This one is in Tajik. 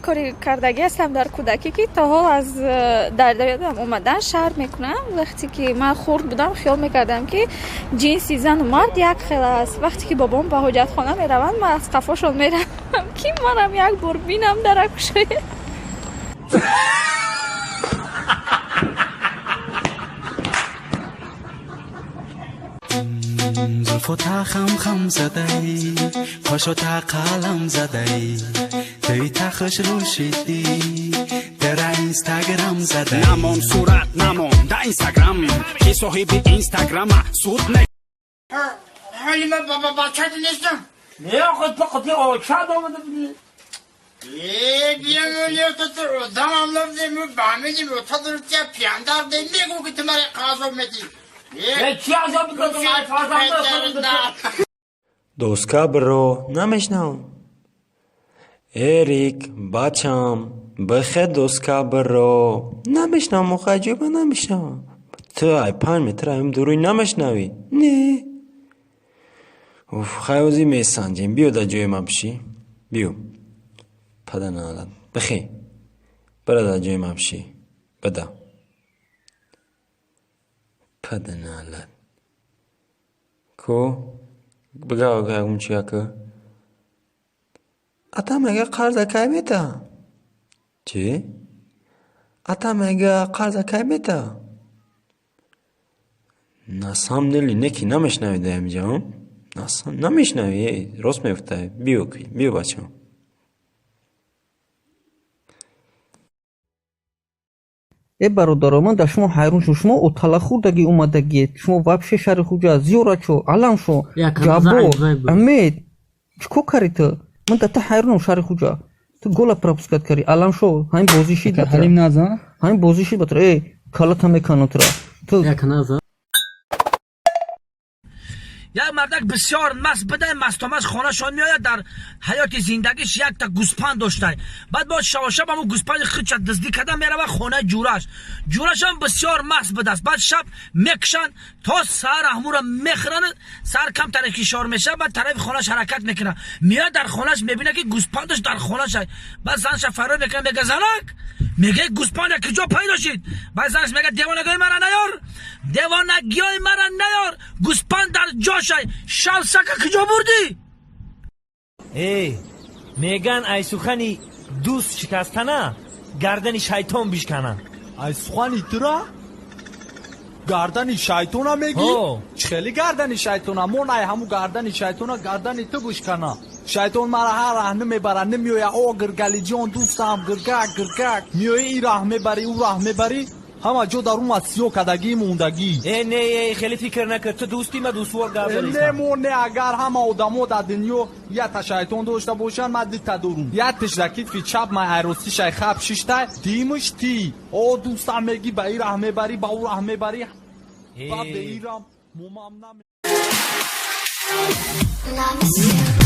Кори кардагӣ ҳастам дар кӯдакӣ, ки то ҳол аз дар ёдам омадан шарм мекунам. Вақте ки ман хурд будам, хиёл мекардам, ки ҷинси зану мард як хел аст. Вақте ки бобом ба ҳоҷатхона мераванд, ман аз қафошон меравам, ки манам як бор бинам дар акушоя. Зулфота хам хам задай, қошота қалам задай, тӯйта хушрӯ шидӣ, дара Инстаграм задай. Намон сурат, намон да Инстаграм, ки соҳиби Инстаграма суд не. Ҳоли ман баба бачат нестам. Не, худ фақат очад омада будӣ. Э, биям, одамам лабдем, баҳмидим, отадуртя пияндар дем, мегӯ ки ту маро азоб медӣ. Э, чӣ азоб додам, ай фарзанда? Доска биро, намешнавам. Эрик, бачам, бихе, доска биро, намешнавам. Охай ҷойба намешнавам. Ту ай 5 метр аем дуруй намешнавӣ? Не, уф, хай, ҳозир месанҷем. Биё, дар ҷои ман бишӣ, биё. Паданалат, бихе, бира, дар ҷои ман бишӣ, бада, паданалат ко бигав ягон чи яка. Ата мега, қарза кай мета? Чӣ? Ата мега, қарза кай мета? На самом деле не ки намешнавӣ дар инҷа, намешнавӣ, рост мегуфтай. Биё, биё, бачам. Э, бародаро, ман дар шумо ҳайрон шудам. Шумо оталахурдагӣ омадагиед. Шумо вообще шаҳри Хуҷа, Зиёрачо, Аламшо, Ҷаббор, Умед, чӣ кор карди ту? Ман дар ту ҳайронам. Шаҳри Хуҷа, ту гола пропускать кардӣ. Аламшо, ҳамин бозӣ шид ба тра, ҳамин бозӣ шид ба тра. Э, калата меканам тура ту. Як мардак бисёр маст буда, мастомаст хонашон меояд. Дар ҳаёти зиндагиш якта гӯспанд доштай. Баъд боз шавошаб ҳамун гӯспанди худша дуздӣ карда мерава хонаи ҷураш. Ҷурашам бисёр маст будааст. Баъд шаб мекушанд, то саҳар ҳамура мехӯранд. Саҳар камтаре ҳушёр мешавад, баъд тарафи хонаш ҳаракат мекунад. Меояд дар хонаш, мебинад, ки гӯспандаш дар хонаша. Баъд занша фарёд мекунад, мега: «Занак», мега, «гӯспанд куҷо пайдо шид?» Баъд занаш мега: «Девонагиҳои мара наёр, девонагиҳои мара наёр, гӯспанд дар ҷошай, шав сака куҷо бурдӣ?» Эй, меган, ай сухани дӯст шикастана гардани шайтон бишкана. Ай сухани тура гардани шайтона мегӣ? Чӣ хели гардани шайтона? Мон ай ҳаму гардани шайтона гардани ту бишкана. Шайтон мара ҳар раҳ намебара, намеоя. О, Гиргалиҷон, дӯстам, гиргак, гиргак, меои, ин раҳ мебарӣ, ӯ раҳ мебарӣ, ҳама ҷо дар ума сиё кадагӣ мондагӣ. Э, не, э, хеле фикр накард, ту дӯсти ма, дӯствор гап. Не, мо не. Агар ҳама одамо дар дунё якта шайтон дошта бошанд, ман дита дорум. Яктиш дар китфи чап май, айростишай хаб шиштай, димаш ти. О, дӯстам, мегӣ, ба ин раҳ мебарӣ, ба ӯ раҳ мебарӣ, ба беирам момам наме. Love is you.